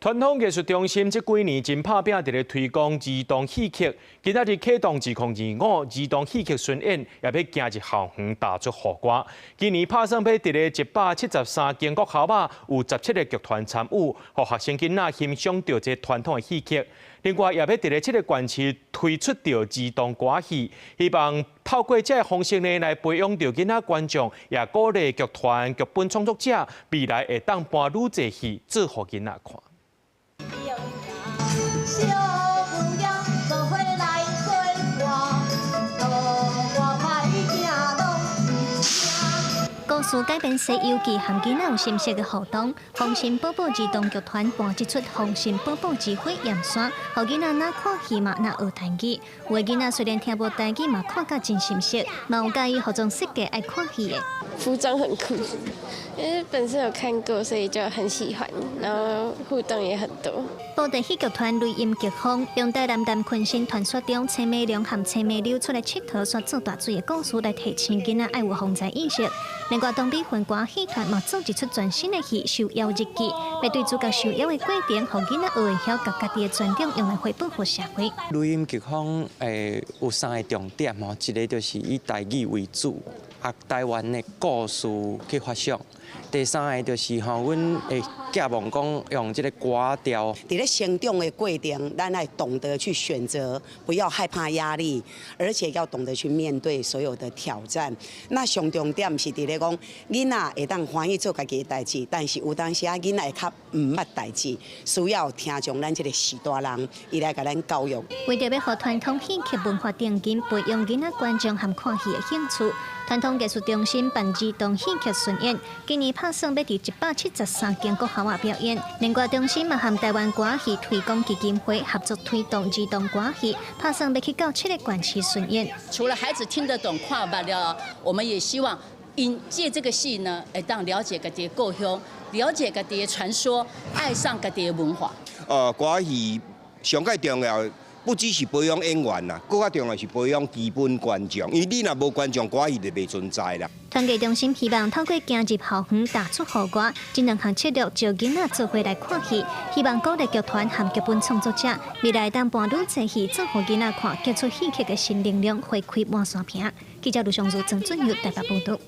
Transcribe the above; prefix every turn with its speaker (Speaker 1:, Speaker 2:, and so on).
Speaker 1: 傳統藝術中心這幾年真拍拚佇咧推廣兒童戲曲，今仔日啟動2025兒童戲曲巡演，也欲行入校園打出予歌。今年拍算欲佇咧173間國校仔，有17個劇團參與，予學生囡仔欣賞著這傳統的戲曲。另外，也欲佇咧七個縣市推出著兒童歌戲，希望透過這个方式呢，來培養著囡仔觀眾，也鼓勵劇團劇本創作者未來會當搬愈濟戲做予囡仔看。
Speaker 2: 小姑娘做伙來對歌，我歹聽攏
Speaker 3: 故事改編《西遊記》和囡仔有心適的互動，風神寶寶兒童劇團搬這齣《風神寶寶之火焰山》，予囡仔若看戲嘛，若學台語。有的囡仔雖然聽無台語，嘛看甲真心適，嘛有佮意服裝設計愛看戲的。
Speaker 4: 服裝很酷，因為本身有看過，所以就很喜歡，然後互動也很多。
Speaker 3: 布袋戲劇團雷音劇風，用台南南鯤鯓傳說中青梅龍和青梅柳出來𨑨迌煞做大水的故事來提醒囡仔愛有防災意識。另外，東美雲歌戲團嘛做一齣全新的戲《收妖日記》，欲對主角收妖的過程，予囡仔學會曉共家己的專長用來回報予社會。
Speaker 5: 雷音劇風有三個重點吼，一個就是以台語為主，啊，台灣的故事去發想。第三個就是吼，阮會寄望講用這个歌調。
Speaker 6: 佇咧成長的過程，咱愛懂得去選擇，不要害怕壓力，而且要懂得去面對所有的挑戰。那上重點是佇咧講，囡仔會當歡喜做家己的代誌，但是有當時仔囡仔會較毋捌代誌，需要聽從咱這个序大人，伊來共咱教育。
Speaker 3: 為著欲予傳統戲曲文化定根，培養囡仔觀眾和看戲的興趣，傳統藝術中心辦兒童戲曲巡演，今年拍算欲佇173間國校仔表演。另外，中心嘛和台灣歌戲推廣基金會合作推動兒童歌戲，拍算欲去到七个縣市巡演。
Speaker 7: 除了孩子聽得懂、看捌了，我們也希望𪜶借這個戲呢，會當了解家己的故鄉，了解家己的傳說，愛上家己的文化。
Speaker 8: 歌戲上蓋重要，不只是培養演員啦，閣較重要是培養基本觀眾，因為你若無觀眾，歌戲就袂存在啦。
Speaker 3: 團藝中心希望透過行入校園打出予歌，這兩項策略招囡仔做伙來看戲，希望鼓勵劇團和劇本創作者未來當搬愈濟戲做予囡仔看，結出戲劇的新能量，回饋滿山坪。記者盧尚如、曾俊佑台北報導。